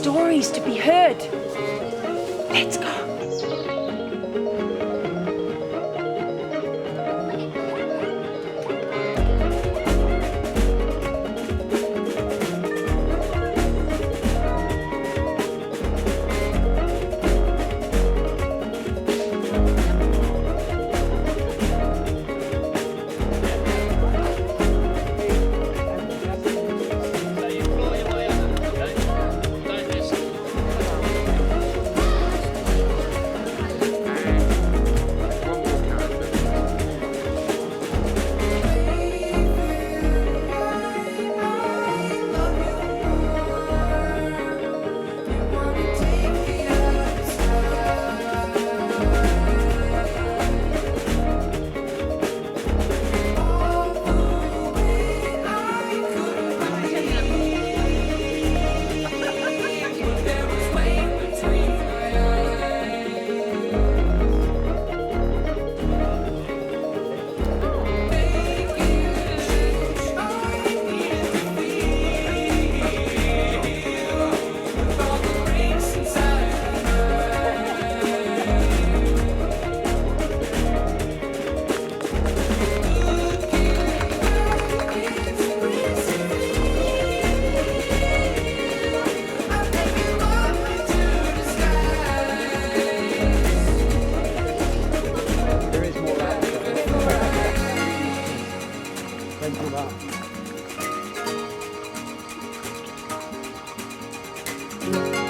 stories to be heard. Let's go. So you claw your way up, okay? Don't just. One more character. There is more out. Thank you, that.